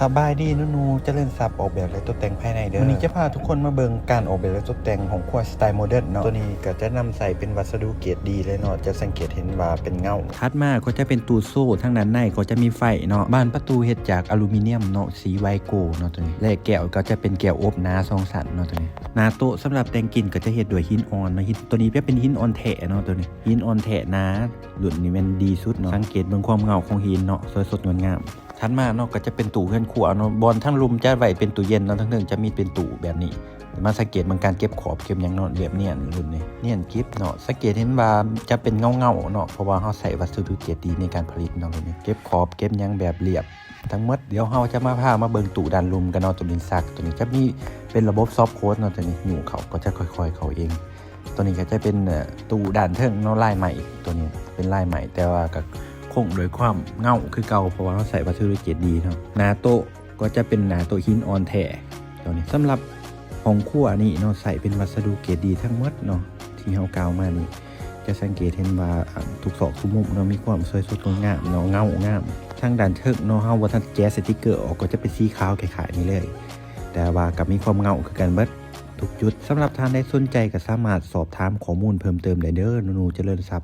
ສະບາຍດີ ໜູໆຈະເລີນຊັບ ອອກແບບ ແລະ ຕົກແຕ່ງພາຍໃນເດີ. ມື້ນີ້ຈະພາທຸກຄົນມາເບິ່ງການອອກແບບ ແລະ ຕົກແຕ່ງຫ້ອງຄົວສະໄຕໂມເດີນເນາະ. ໂຕນີ້ກໍຈະນຳໃຊ້ເປັນວັດສະດຸເກຣດດີເລີຍເນາະ, ຈະສັງເກດເຫັນວ່າເປັນເງົາ. ຖັດມາກໍຈະເປັນຕູ້ໂຊ, ທາງດ້ານໃນກໍຈະມີໄຟເນາະ. ບານປະຕູເຮັດຈາກອາລູມີນຽມເນາະ, ສີໄວໂກເນາະໂຕນີ້ ແລະ ແກ້ວກໍຈະເປັນແກ້ວອົບໜາສອງຊັ້ນເນາະໂຕນີ້. ໜ້າໂຕະສຳລັບແຕ່ງກິ່ນກໍຈະເຮັດດ້ວຍຫີນອ່ອນເນາະ, ຫີນ ໂຕນີ້ຈະເປັນຫີນອ່ອນແທ້ເນາະໂຕນີ້, ຫີນອ່ອນແທ້ໜາ. ລຸ້ນນີ້ແມ່ນດີສຸດເນາະ, ສັງເກດເບິ່ງຄວາມເງົາຂອງຫີນເນາະ, ສວຍສົດງົດງາມ. ຖັດມາເນາະ ກໍຈະເປັນຕູ້ເຮືອນຄົວເນາະ, ບ່ອນທາງລຸ່ມຈະໄວ້ເປັນຕູ້ເຢັນເນາະ, ທາງເທິງຈະມີເປັນຕູ້ແບບນີ້. ມາສັງເກດເບິ່ງການເກັບຂອບເກັບຫຍັງເນາະ, ແບບນຽນລຸ້ນນີ້ ນຽນກິບເນາະ. ສັງເກດເຫັນວ່າຈະເປັນເງົາໆເນາະ, ເພາະວ່າເຮົາໃຊ້ວັດສະດຸເກຣດດີໃນການຜະລິດເນາະ, ລຸ້ນນີ້ເກັບຂອບເກັບຫຍັງແບບລຽບທັງໝົດ. ດຽວເຮົາຈະມາພາມາເບິ່ງຕູ້ດ້ານລຸ່ມກັນເນາະ, ຕູ້ດິນຊັກໂຕນີ້ຈະມີເປັນລະບົບຊອບໂຄດເນາະ, ໂຕນີ້ຍູ້ເຂົ້າກໍຈະຄ່ອຍໆເຂົ້າເອງ. ໂຕນີ້ກໍຈະເປັນ ເອີ ຕູ້ດ້ານເທິງເນາະ, ລາຍໄມ້ ໂຕນີ້ເປັນລາຍໄມ້ ແຕ່ວ່າກໍຄົງດ້ວຍຄວາມເງົາຄືເກົ່າ ເພາະວ່າເຮົາໃຊ້ວັດສະດຸເກຣດດີເນາະ. ໜ້າໂຕະກໍຈະເປັນໜ້າໂຕະຫີນອ່ອນແທ້. ໂຕນີ້ສຳລັບຫ້ອງຄົວນີ້ເນາະ ໃຊ້ເປັນວັດສະດຸເກຣດດີທັງໝົດເນາະ ທີ່ເຮົາກ່າວມານີ້. ຈະສັງເກດເຫັນວ່າ ອາ ທຸກຊອກທຸກມຸມເນາະ ມີຄວາມສວຍສົດງົດງາມເນາະ, ເງົາງາມ. ທາງດ້ານເທິງເນາະ ເຮົາບໍ່ທັນແກະສະຕິກເກີອອກ ກໍຈະເປັນສີຂາວຄ້າຍໆນີ້ເລີຍ, ແຕ່ວ່າກໍມີຄວາມເງົາຄືກັນເບິດ ທຸກຈຸດ. ສຳລັບທ່ານໃດສົນໃຈກໍສາມາດສອບຖາມຂໍ້ມູນເພີ່ມເຕີມໄດ້ເດີ. ໜູໆຈະເລີນຊັບ.